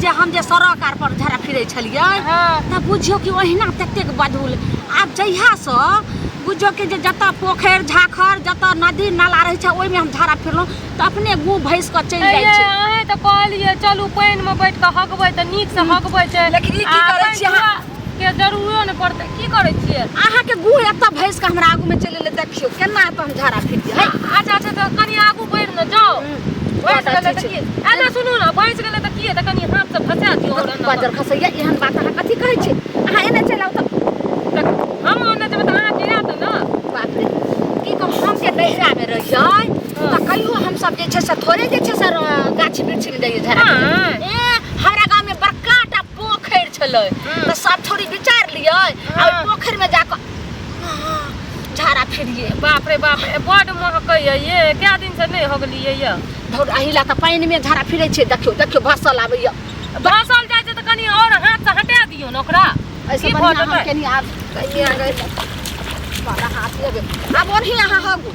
जे हम जे सड़क आर पर झाड़ा फिरै छलियै तऽ बुझियौ कि ओहिना ततेक बदबू आब जहियासँ बुझियौ कि जे जतऽ पोखरि झाखर जतऽ नदी नाला रहै छै ओहिमे हम झाड़ा फिरलहुँ तऽ अपने गुह भसि कऽ चलि जाइ छै। अहें तऽ कहलियै चलू पानिमे बैठ कऽ हगबै तऽ नीकसँ हगबै छै। लेकिन ई की आ करै छियै अहाँ? पानि के जरूरो नहि पड़तै। की करै छियै? अहाँके गुह एतऽ भसि कऽ हमरा आगूमे चलि एलै। देखियौ केना एतऽ हम झाड़ा फिरियै। है अच्छा अच्छा, तऽ कनि आगू बढ़ि ने जाउ। भसि गेलै तऽ की? एना सुनू ने, भसि गेलै तऽ की हेतै? कनि हाथसँ फँसा दियौ आओर एना। बजर खसैया, एहन बात अहाँ कथी कहै छी? अहाँ एने चलि आउ तऽ। तऽ हम ओने जेबै तऽ अहाँके आयत ने। बाप रे, की कहू, हम जे नैहरामे रहियै तऽ कहियो हमसब जे छै से थोड़े जे छै से गाछ वृक्षमे जइयै झाड़ा। नहि। ए हमरा गाममे बड़का टा पोखरि छलै तऽ सब छोरी विचार लियै आ ओहि पोखरिमे जाकऽ झाड़ा फिरियै। बाप रे बाप रे, बड्ड महकैया ये। कए दिनसँ नहि हगलियै ये। धौर, एहि लए तऽ पानिमे झाड़ा फिरै छियै। देखियौ देखियौ, भसल आबैया। भसल जाइ छै तऽ कनि आओर हाथसँ हटा दियौ ने ओकरा। एहिसँ की भऽ बढ़िआँ हम जेतै? कनि आब कनि आगे बड़ा हाथ लेबै। आब ओनही अहाँ हगू।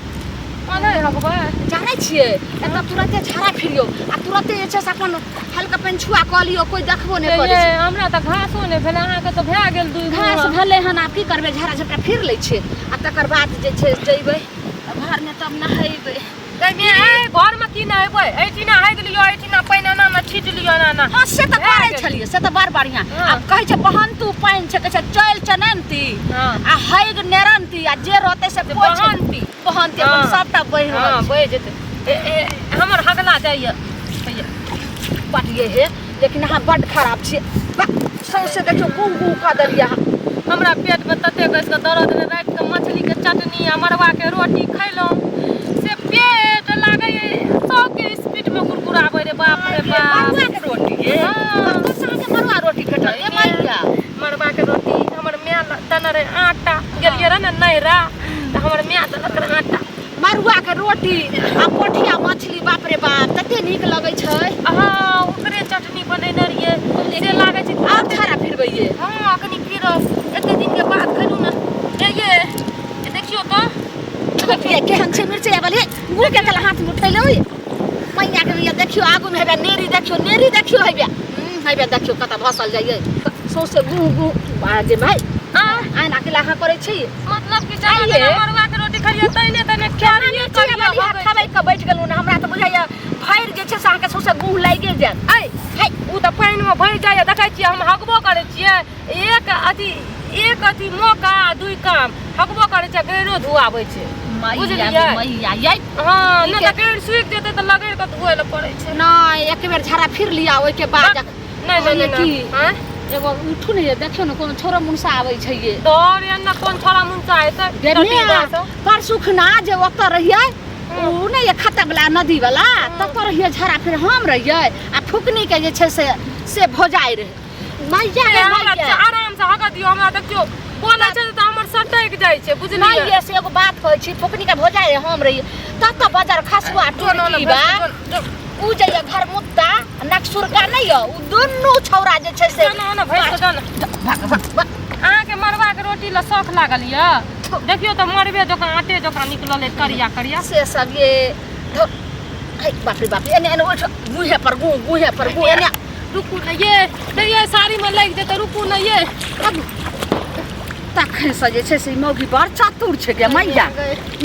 ओनही हगबै? जानै छियै, एतऽ तुरते झाड़ा फिरियौ आ तुरते जे छै से अपन हल्का पानि छुआ कऽ लियौ, कोइ देखबो नहि करै ये छै। हमरा तऽ घासो नहि भेलै, अहाँके तऽ भए गेल दुइ घास मुँह। भेलै हन, आब की करबै? झाड़ा झपटा फिर लै छियै आ तकर बाद जे छै जइबै घरमे, तब नहेबै। घरमे की नहेबै? एहिठिना हगि लियौ, एहिठिना पानि एना ने छीट लियौ, एना एना। हँ, से तऽ भए करै गेल। छलियै, से तऽ बड़ बढ़िआँ। हँ। आब कहै छै बहन्तू पानि छै, कहै छै चलि चनन्ती हँ। आ हैग नेरन्ती आ जे रहतै से से पोछि बहन्ती। बहन्ती अपन हँ। सबटा बहि रहल हँ छै। बहि जेतै। ए ए हमर हगला जाइए हैया। बड ये हे, लेकिन अहाँ बड खराब छियै। बा, सौंसे देखियौ गुह गुह कऽ देलियै अहाँ। हमरा पेटमे तते गैस के दर्द रहै, रातिके मछलीके चटनी आ मड़ुआके रोटी खैलहुँ से पेट लागैए सबके स्पीडमे कुरकुराबै रे। बाप रे बाप। मड़ुआ के रोटी ये? हँ। कतऽसँ अहाँके मड़ुआ रोटी भेटल ये मैया? मड़ुआके रोटी हमर माय देने रहै आटा। गेलियै रहै ने नैहरा तऽ हमर माय देलक रहै आटा। मड़ुआ के रोटी आ पोठिया मछली, बाप रे बाप, तते नीक लगै छै। हँ, ओकरे चटनी बनेने रहियै से लागै छै। आब झाड़ा फिरबैये? हँ, अखनी फिरब, एते दिनके बाद खैलहुँ ने। ए ये देखियौ तऽ। देखियै केहन छै मिरचैया वाली। मुँह के कल हाथ में उठैले ओइ मैया के मैया। देखियौ आगू में हेबे नेरी, देखियौ नेरी, देखियौ हेबे हेबे, देखियौ कतऽ भसल जाइए सौंसे गुह गुह। आ जे भाइ आ आन अकेला अहाँ करै छी? मतलब कि जेना आइये। जेना मड़ुआ के रोटी खलियै तैने तैने केना करिये मिरचैया करिये वाली हगै खबै छै। के बैठ गेलहुँ ने, हमरा तऽ बुझाइया भरि जे छै से अहाँके सौंसे गुह लागिए जायत। ऐ है ओ तऽ पानिमे भरि जाइए। देखै छियै, हम हगबो करै छियै। एक अथी एक अथी मौका आ दुइ काम, हगबो करै छियै, गैरो धुआबै छै। मैया बुझलियै? गे मैया यै। हँ, नहि ठीक तऽ गैर सुखि जेतै तऽ लगड़ि कऽ धोए लए पड़ै छै। नहि, एक बेर झाड़ा फिर लिअ, ओहिके बाद नहि नहि नहि। की? नहि आँय? एगो उठू ने, देखियौ ने कोनो छोरा मुनसा आबै छै ये। डर एना कोन छोरा मुनसा हेतै? गे टटी माय, बाँस। परसू खुना जे ओतऽ रहियै, ओ नहि ये खत्ता वाला नदी वाला, ततऽ रहियै झाड़ा फिर हम रहियै आ फुकनी के जे छै से से भोजाइ रहै मैया गे। हमरा मैया आराम से हगऽ दियौ। हमरा देखियौ, बोलै छै तऽ हमर सटकि जाइ छै, बुझलियै? नहि ये, से एगो बात कहै छी, फुकनी के भोजाइ रहै, हम रहियै ततऽ बजर खसुआ जो न टुटकी बा उ जे ये घरमुत्ता नकसुरका नहि ये, उ दुनू छौड़ा जे छै से जो न भैंस के जो न। भाग भाग भाग। अहाँके मड़ुआके रोटी लए शौख लागल यऽ। देखियौ तऽ मड़बे जकाँ आटे जकाँ निकलल अइ, करिया करिया। से सब ये हे बाप रे बाप, एने एने उठ, गुहे पर गु, गुहे पर गु, एने। रुकू ने ये, ये साड़ीमे लागि जेतै, रुकू ने ये। तखन से जे छै से ई मौगी बड़ चतुर छै गे मैया।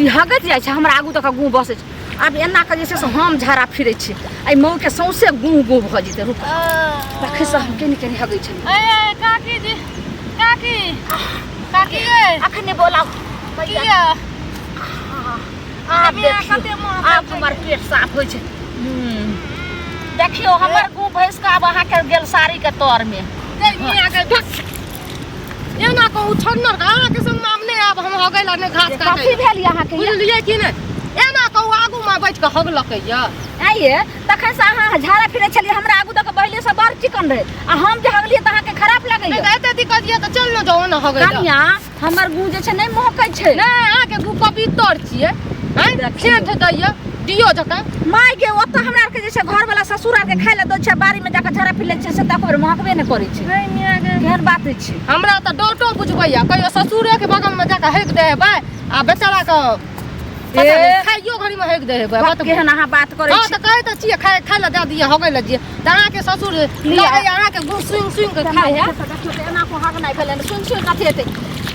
ई हगैत जाइ छै, हमरा आगू तक गु बसै छै। आब एना कऽ जे छै से हम झाड़ा फिरै छी, एहि मौके सौंसे गु गु भऽ जेतै। रुक, तखन से हम केनी केनी हगै छलियै। ए काकी जी, काकी, काकी ये। अखने बोलाउ मैया। किया? आब मियाँ देखियौ कते महकै आब छै। हमर पेट साफ होइ छै। देखियौ, हमर गु भैंस के आब अहाँके गेल साड़ी के तर में। गै मियाँ गै, एना कहू छन्नर के, अहाँके संग आब नहि आब हम हगै ला, नहि घास काटै कथी ला। भेल अहाँके ये? बुझलियै कि नहि? एना कहू आगू मे बैठ कऽ हगलकै यऽ। आइये तखन से अहाँ झाड़ा फिरै छलियै, हमरा आगू दऽ कऽ पहिले से बड़ चिकन रहै आ हम जे हगलियै तऽ अहाँके खराब नहि लगैया। तऽ एते दिक्कत यऽ तऽ चल ने जाउ ने हगै ला। कनिया, हमर गु जे छै नहि महकै छै। नहि, अहाँके गु पवित्र छियै। आँय, देखियौ। खेत दैया दियो जकाँ। माय गे, ओतऽ हमरा आरके जे छै घरवला ससुर आरके खाय लए दै छै, बाड़ी मे जाकऽ झाड़ा फिर लै छै, से तऽ एको बेर महकबे नहि करै छै। नहि मियाँ गे। केहन बात छै? हमरा तऽ डोटो बुझबैया, कहियो ससुरेके बगलमे जाकऽ हगि देबै आ बेचाराके पता नहि, खाइयो घड़ी में हेक दे हेबै बाप, केहन अहाँ बात करै हँ छी तऽ कहै तऽ छियै खाय खाय लए दए दियै हगै लए दियै तऽ अहाँके ससुर लगैए अहाँके गुँ सुनि सुनि कऽ खाइ है देखियौ तऽ एना को हगनाइ भेलै ने सुनि सुनि कथी हेतै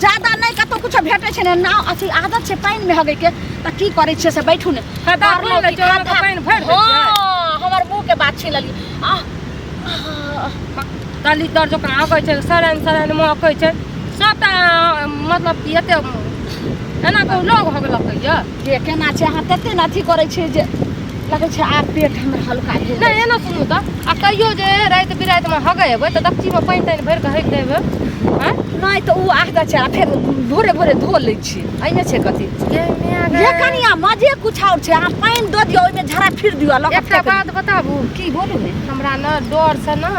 ज्यादा नहि कतहु किछो भेटै छै ने नाव अथी आदत छै पानिमे हगैके तऽ की करै छियै से बैठू ने खद्धा डर खुनि लै लगै, छै, ओहिमे खद्धा- पानि भरि दै छियै। हँ हमर मुँहके बात छीन लेलियै आह, आह, तली तर जकाँ हगै छै सड़न सड़न महकै छै सबटा मतलब कि एते एना कऽ लोग हगलकैए जे केना छै अहाँ तते ने अथी करै छियै जे लगै छै आब पेट हमर हल्का भेल नहि एना सुनू तऽ आ कहियो जे राति बिरातिमे हगै हेबै तऽ दक्षीमे पानि तानि भरि कऽ हगि देबै आँय नहि तऽ ओ आदत छै आ फेर भोरे भोरे धो लै छियै एहिमे छै कथी ये कनिया मजे कुछ और छै अहाँ पानि दऽ दियौ ओहिमे झड़ा फिर दियौ आ लऽ कऽ एकटा फेंक दियौ। बात बताबू की बोलू ने हमरा ने डरसँ ने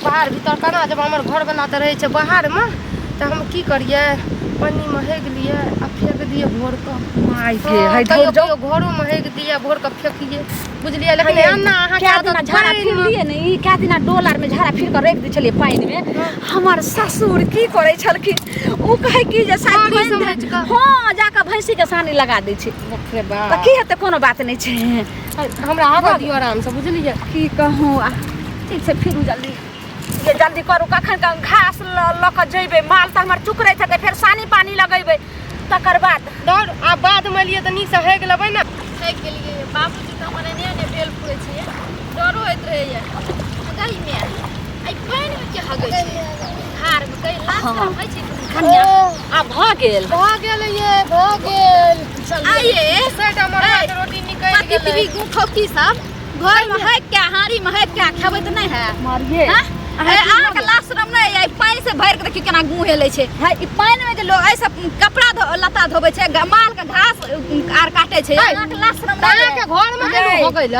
बाहर भीतर केना जब हमर घरवला तऽ रहै छै बाहरमे तऽ हम की करियै पन्नीमे हगि लियै आ फेंक दियै भोरके माय के हँ, है कहियो धुर जाउ कहियो घरोमे हगि दियै भोरके फेकियै बुझलियै लेकिन एना अहाँके कए दिना आदत झाड़ा पानिमे फिरलियै ने ई कए दिना डोल आरमे झाड़ा फिर कऽ राखि दै छलियै पानिमे हमर ससुर की करै छलखिन ओ कहै कि जे शायद साड़ी पानि समझि कऽ। हँ जाकऽ भैंसीके सानी लगा दै छै बाप रे तऽ बाप की हेतै कोनो बात नहि छै हमरा आबऽ दियौ आरामसँ बुझलियै की कहूँ आ ठीक छै फिरू जल्दी ये जल्दी करू कखन कऽ घास लऽ कऽ जेबै माल तऽ हमर चुकरैत हेतै फेर सानी पानी लगेबै तकर बाद दौड़ आब बादमे एलियै तऽ नीकसँ हेग लेबै ने थाकि गेलियै बाबूजी तऽ हमर एने एने बेल फुरै छियै डरो होइत रहैए गई मे एहि पानिमे के हगै छै धारमे गई लाज शरम होइ छै कनिया आब भऽ गेल भऽ गेल ये भऽ गेल आइए सेटा मरवा के रोटी निकलि पति गेलै टीवी गुफौकी सब घर में हक के हाड़ी में हक के खेबै तऽ नहि है मारिये हाँ? ए, अहाँके लाज शरम नहि अइ पानि से भरि के देखियौ केना गुह हेलै छै है ई पानि में जे लोग एहि कपड़ा धो लत्ता धोबै छै माल के घास आर काटे छै अहाँके लाज शरम नहि अइ? अहाँके घरमे गेलहुँ अरे। हो गेल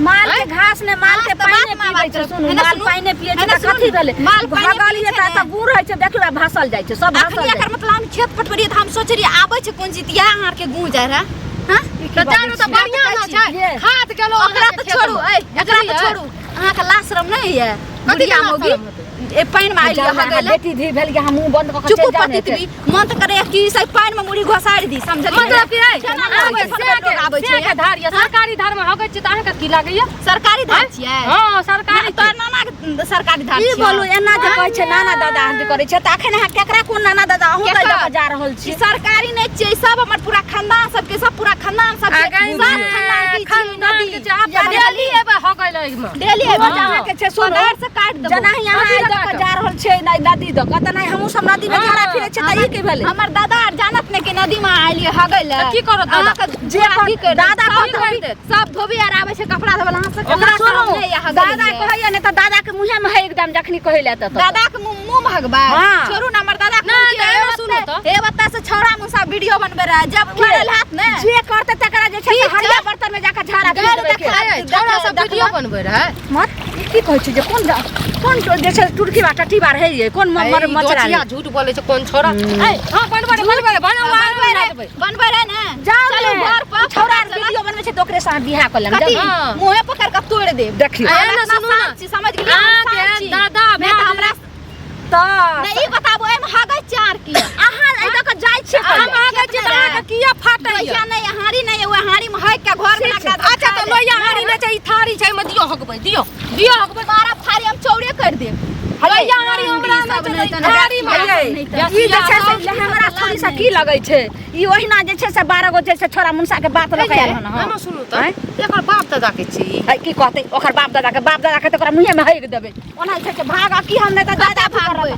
माल के घास ने माल के अहाँ तऽ पानि बात पीबै छै मारब। सुनू एना माल सुनू। पानि पियै छै एना तऽ कथी सुनू। भेलै माल पानि भगल पियै ये छै तऽ ने। गुड़ होइ छै देखियौ आब भासल जाइ छै सब भासल अखनी जाइ एकर मतलब हम खेत पटबै रहियै तऽ हम सोचै रहियै आबै छै कोन चीज इएह अहाँ आरके गुह जाइ रहए हाँ? की तऽ बाजै जानु तऽ छियै? बढ़िआँ ने छै ये। खाद गेलहुँ ओकरा अहाँके तऽ छोड़ू खेतमे। ऐ एकरा तऽ बुझलियै? छोड़ू अहाँके लाज शरम नहि होइए कथी बुढ़िया के लाज मौगी शरम हेतै? ए पानि मे आइल जाउ ने, हगै अहाँ लए बेटी धी भेल कि अहाँ मुँह बंद कऽ के चुपू चलि जाउ ने पतित भी मन तऽ करैए कि से पानि मे मुड़ी घोसारि दी समझलियै मतलब कि ऐ, केना अहाँके लोग छै, लोग आबै छै सेके धार यऽ सरकारी धारमे हगै छी तऽ अहाँके की लागैया सरकारी धार छियै हँ सरकारी तोहर नाना के सरकारी धार की छियै बोलू एना जे कहै छै नाना दादा अहाँ जे करै छै तऽ अखन अहाँ केकरा कोन नाना दादा अहूँ तऽ केकर? लऽ कऽ जा रहल ई छी सरकारी नहि छियै ई सब हमर पूरा खानदान सबके सब पूरा खानदान सबके आगाँ सब खानदान के छियै खानदान नदी के छै, आब तऽ डेली एबै हगै लए एहिमे डेली एबै रोज अहाँके छै सुनू पगार से काटि देबो जेनाहि अहाँ कथी एहि लए दऽ कऽ काटब? जा रहल छियै नहि नदी दऽ कऽ तेनाहि हमहूँ सब नदीमे हँ। झाड़ा फिरै छियै तऽ ई की भेलै हमर दादा आर जानत नहि कि नदी में आइलिए हगै लए तऽ की करत दादा? अहाँके जे पूरा कर- की कर दादा सब की कर धोबी देत? सब धोबी आर आबै छै कपड़ा धोबै लए अहाँ सबके ओकरा लाज शरम सुनू नहि यऽ हगै दादा लिए। कहैया नहि तऽ दादा के मुँहे मे है एकदम जखनी कहै लए तऽ दादा के मुंह मुंह में हगबै हाँ। छोड़ू ना हमर दादा के नहि, मुंह तऽ की एना सुनू तऽ। हे बत्ता से छौड़ा मुसा वीडियो बनबे रहे जब उड़ल हाथ ने जे करते तकरा जे छै से ठीक छै। हरिया बर्तन में जाके झाड़ा फिर गैर देबै के। देखा- ऐ, छौड़ा सब वीडियो बनबै रहै मत ई की कहै छै जे कोन कोन जे छै टुटकी बा टट्टी बा रहै ये कोन मर ऐ, मचरा दोचिया झूठ बोलै छै कोन छोड़ा ऐ हँ बनबै रहै बनबै रहै बनबै बनबै रहै रहे बनबै रहे ने जाओ चलू ने घर पर छौड़ा आर वीडियो बनबै छै तऽ ओकरे से अहाँ बियाह कऽ लेब कथी जाउ। हाँ। मुँहे पकड़ के तोड़ देब देखियौ। हम आ, एना इतना सुनू ना। शांत छी, समझ गेलियै हम अहाँके शांत छी। दादा नहि तऽ भाय हमरा तऽ नहि ई बताबू एहिमे हगै चार की अहाँ एहि दऽ कऽ जाइ छियै हम कहियो? हगै छी तऽ अहाँके किया फाटैया लोहिया नहि हाड़ी नहि ओहि हाड़ी में हगि के घर में ठीक छै। अच्छा तऽ लोहिया हाड़ी नहि छै ई थारी छै एहिमे दियौ हगबै दियौ दियौ हगबै मारा फाड़ी हम चौड़े कर देब लोहिया हाड़ी हमरा नहि छै तऽ ई थारी मे हयै, ई जे छै से हमरा थोड़ी सा की लगै छै ई ओहिना जे छै से 12 गो जे छै छोरा मुनसा के बात लऽ कऽ आयल हन हँ। एना सुनू तऽ एकर बाप दादा के छी है की कहतै ओकर बाप दादा के बाप दादा के तऽ ओकरा मुँहे मे हगि देबै ओना जे छै से भाग आ की हम नहि तऽ दादा कतऽ भागबै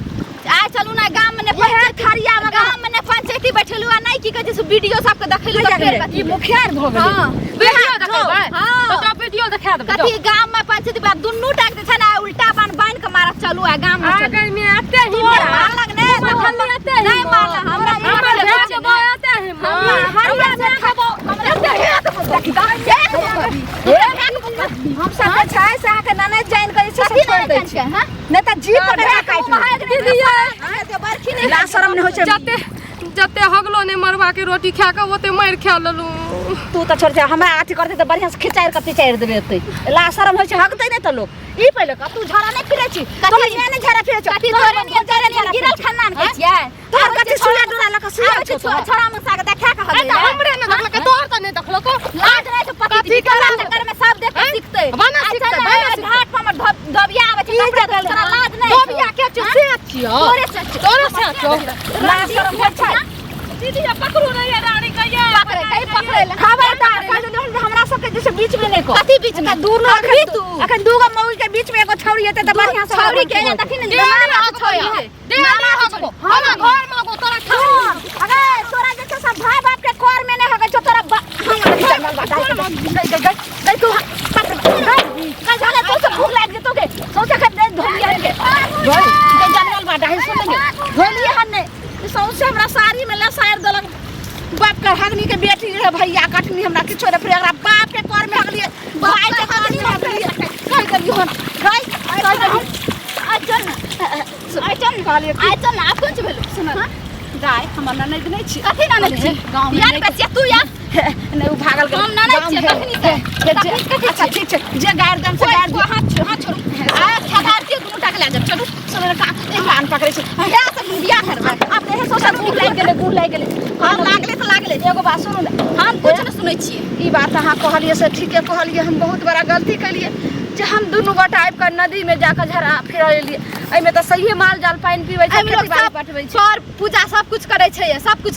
आइ चलू ना गाम में ने इएह थरिया मे गाम में ने पंचायती बैठेलु आ नहि की कहै छै से वीडियो सबके देखैलु तऽ फेर कथी ई मुखियार भऽ गेलै हँ वीडियो देखेबै हँ। तऽ जाउ वीडियो देखा देबै कथी गाम में पंचायती बा दुनू टाक जे छै ने उल्टा बान बान्हि के मारब चलू आ गाम में आ चलू गई में एते ही तोर मारलक ने मारलक एते ही नहि मारलक हमरा ई हमर मारलक भाय छै के ने। बा एते ही हमर हरिया से खाबो हमरा एते ही हम सब जे छै से अहाँके ननैद जानि कऽ जे छै से छोड़ि दै छी नहि तऽ जीभ पर ढेर काटि लेब। लाज शरम नहि होइ छै जते जते हगलो नहि मड़ुआ के रोटी खा कऽ ओते मारि खा लेलहुँ। तू तऽ छोड़, हमरा अथी करतै तऽ बढ़िआँ से खिचारि कऽ पिचारि देबै एतै। ला शरम होइ छै, हगतै नहि तऽ लोक। ई पहिले कह, तू झाड़ा नहि फिरै छी? तोहर माय नहि झाड़ा फिरै छौ? कथी तोहर तोरे नियन भौजाइ तोरे नहि झाड़ा नियन गिरल फिरै छौ? खानदान के छियै? तोहर कथी सुइया डोरा लऽ कऽ सुइया आबै छौ छै तोहर? छोड़ा मसा के देखा के ए हगै तऽ हमरे ने देखलकै, तोहर तऽ नहि देखलको। लाज रहै छै पति कथी तोरा करब? चक्कर में सब देख के सिखतै। बना आ सिखतै, चल बना ने, सिखतै। घाट पर हमर धोबिया आबै छै, कपड़ा धोबै, तोरा लाज नहि छौ? धोबिया के छियौ से छियौ? तोरे से छियौ। तोरे से छियौ। लाज शरम होइ छै? दीदी, ये पकड़ू नहीं ये रानी के, ये पकड़े कहीं पकड़े ले। खबरदार कहि देलहुँ जे हमरा सबके जे छै बीच में नहि कह। कथी बीच में? दूर न अखन तू अखन दूगो मौगी के बीच में एगो छौड़ी हेतै तऽ बढ़िआँ से छौड़ी के एना तखन ने दे जमाना नहीं के छौड़ी हगबो है। दे नहीं हगबो, हमरा घर में हगबो तोरा खा। अरे तोरा जे छै सब भाई बाप के कर में नहि हगै छौ तोरा। हम जंगल बा गई गई गई गई तू, बाप रे, गई गई झाले तो से भूख लागि जेतौ के सौंसे खा दे धोलिया के गई गई जंगल बा डाही सुन ले धोलिए हन ने सौंसे हमरा साड़ी में लसारि देलक। बाप के हगनी के बेटी रे भैया कटनी हमरा किछो रे। फिर एकरा बाप के कर में हगलिए, भाई के कर में हगलिए, कहि देलियै हन गई कहि देलियै। आइ चल ने, आइ चल ने। कहलियै आइ चल ने, आब कोन चीज भेलौ? सुन दाइ, हमर ननैद नहि छी? कथी ननैद छी? गाँव में यार नहि बचिया तू या नहि, ओ भागल गेल। हम ननैद गाँव छियै, में तखनी से। हे, तखनी कथी अच्छा छियै? ठीक छै, जे गारि देम से कोइ गारि दियौ। हाथ छोड़ू, हाथ छोड़ू। आ खेदार दियौ, दुनू टा के लए जायब, चलू। सुन ने, कान पकड़ै छी। इएह सब बियाह करबै। आब देहे सौंसे गुह लागि गेलै, गुह लागि गेलै। हम लागलै तऽ लागलै। एगो बात सुनू ने। हम कुछ नहि सुनै छियै। ई बात अहाँ कहलियै से ठीके कहलियै। हम बहुत बड़ा गलती केलियै जे हम दुनू गोटा आबि कऽ नदीमे जाकऽ झड़ा फिरेलियै। एहिमे तऽ सहिए माल जाल पानि पीबै छै, एहिमे लोक खेती बाड़ी सब पटबै छै, पर पूजा सब कुछ करै छै, सब कुछ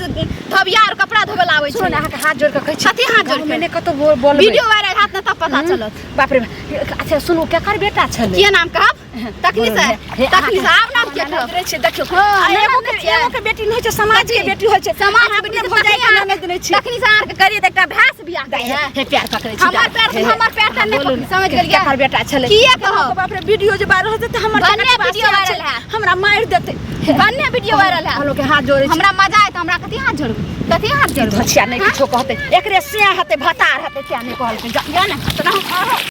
धोबिया और कपड़ा धोबे ला आबै सुनू छै। ने, अहाँके हाथ जोड़ि कऽ कहै छी। कथी हाथ जोड़ि गाँवमे कऽ? नहि कतहु बोलबै। वीडियो वायरल हैत ने तब पता चलत। बाप रे बाप। अच्छा सुनू, केकर बेटा छलै? के नाम कहब तखनी से? हे, तखनी से आब नाम के अहाँ कहब? ननैद छै, देखियौ। हँ, आ ननैद एगो के छियै। एगो के बेटी नहि होइ छै, समाज के कथी? बेटी होइ छै। समाज अहाँ के बेटी अपने तऽ भौजाइ के तखनी ननैद नहि छियै। तखनी से अहाँके करियै तऽ एकटा भाय से बियाह दाइ, करियै। हे प्यार पकड़ै छी। हमर दाइ। पैर हे, हमर पैर तऽ नहि बोलू पकड़ी, ने, समझ गेलियै? केकर बेटा छलै? किए कहब? बाप रे, वीडियो जे वायरल हेतै तऽ हमर भने जगत वीडियो बासी वायरल छै। हैत। हमरा मारि देतै। भन्ने वीडियो वायरल हैत। कहलहुँ के हाथ जोड़ै छी। हमरा मजा आयत, हमरा कथी हाथ जोड़बै? कथी हाथ जोड़बै? धछिया नहि किछो कहतै, एकरे सिया हेतै, भतार हेतै, किया नहि कहलकै? जा जा ने।